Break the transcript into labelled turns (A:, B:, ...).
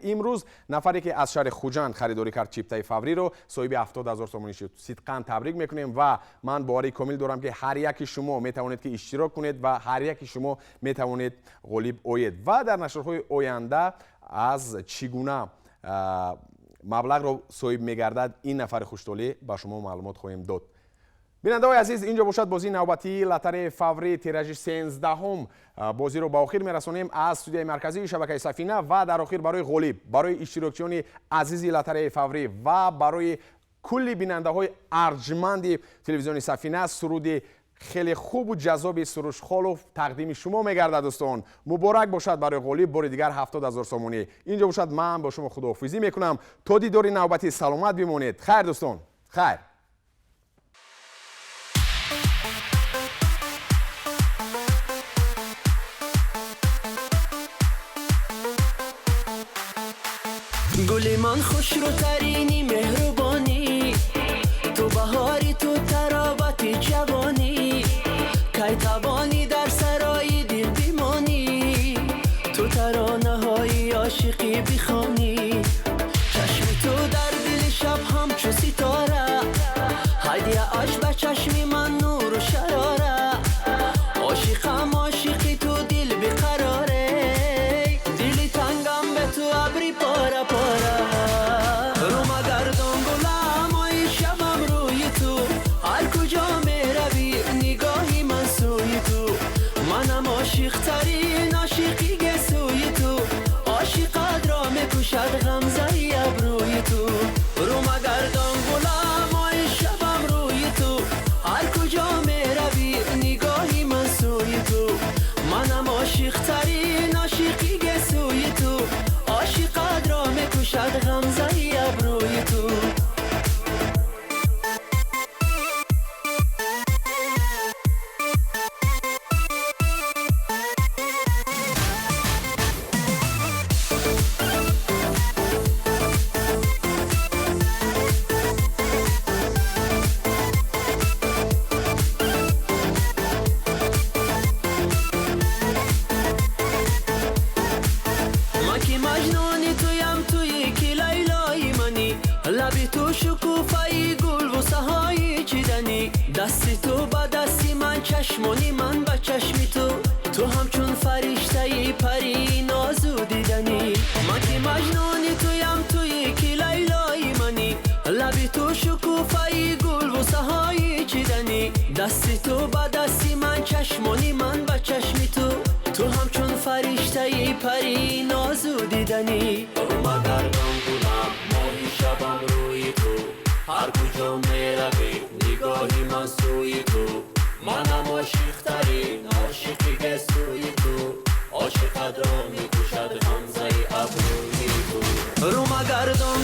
A: Имрӯз нафаре ки аз шаҳри Хуҷанд харидорӣ кард чиптаи фавриро, соҳиби 70 000 сомонӣ шуд. Сидқан табрик мекунем ва ман боварии комил дорам, ки ҳар яки шумо метавонед ки иштирок кунед ва ҳар яки шумо метавонед ғолиб оед. Ва дар нашрҳои оянда аз чӣ гуна маблағро соҳиб мегардад ин нафари хуштолеъ, ба шумо маълумот хоҳем дод. Бинандаҳои азиз, инҷо бошад бозии навбатии лотареяи фаврӣ, тиражи 13-ум. Бозиро ба охир мерасонем аз студияи марказии шабакаи Сафина. Ва дар охир барои ғолиб, барои иштирокчиёни азизи лотареяи фаврӣ ва барои кулли бинандаҳои арҷманди телевизиони Сафина суруди хеле хубу ҷаззоби Суруш Холов тақдими шумо мегардад. Дӯстон, муборак бошад барои ғолиб, бори дигар 70 000 сомонӣ. Инҷо бошад ман бо шумо худоҳофизӣ мекунам то дидори навбатӣ. Саломат бимонед. Хайр, дӯстон, хайр.
B: Гули ман, хушрӯтарини, меҳрубонӣ, ту баҳори, ту таровати ҷавонӣ. Кай тавонӣ дар сарои дил бимонӣ, ту таронаҳои ошиқӣ бихонӣ. Чашми ту дар дили шаб ҳамчу ситора, ҳадяаш ба чашми ман нуру шарора. Ошиқам, ошиқи ту, дил беқароре, дили тангам ба ту абри пора пора. Рӯ магардон, гулам, ои шабам рӯи ту. Ҳар куҷо меравӣ, нигоҳи ман сӯи ту. Манам ошиқтарин ошиқи гесӯи ту, ошиқатро мекушад ғамзаи абрӯи ту. Рӯ магардон, гулам, ои шабам рӯи ту. Ҳар куҷо меравӣ, нигоҳи ман сӯи ту. Манам ошиқтарин ошиқи гесӯи ту, ошиқатро мекушад ғамзаи абрӯи ту. Ман ки маҷнуни туям, туи ки лайлои манӣ. Лаби ту шукуфаи гулву саҳои чиданӣ. Дасти ту ба дасти ман, чашмони ман ба чашми ту. Ту ҳамчун фариштаи пари нозу диданӣ. Ман ки маҷнуни туям, туи ки лайлои манӣ. Лаби ту шукуфаи гулву саҳои чиданӣ. Дасти ту ба дасти ман, чашмони ман ба чашми ту. Ту ҳамчун фариштаи пари нозу диданӣ. Рӯ магардон, гулам, моҳи шабам рӯи ту. Ҳар куҷо меравӣ, нигоҳи ман сӯи ту. Манам ошиқтарин ошиқи гесӯи ту, ошиқатро мекушад ғамзаи абрӯи ту. Рӯ магардон.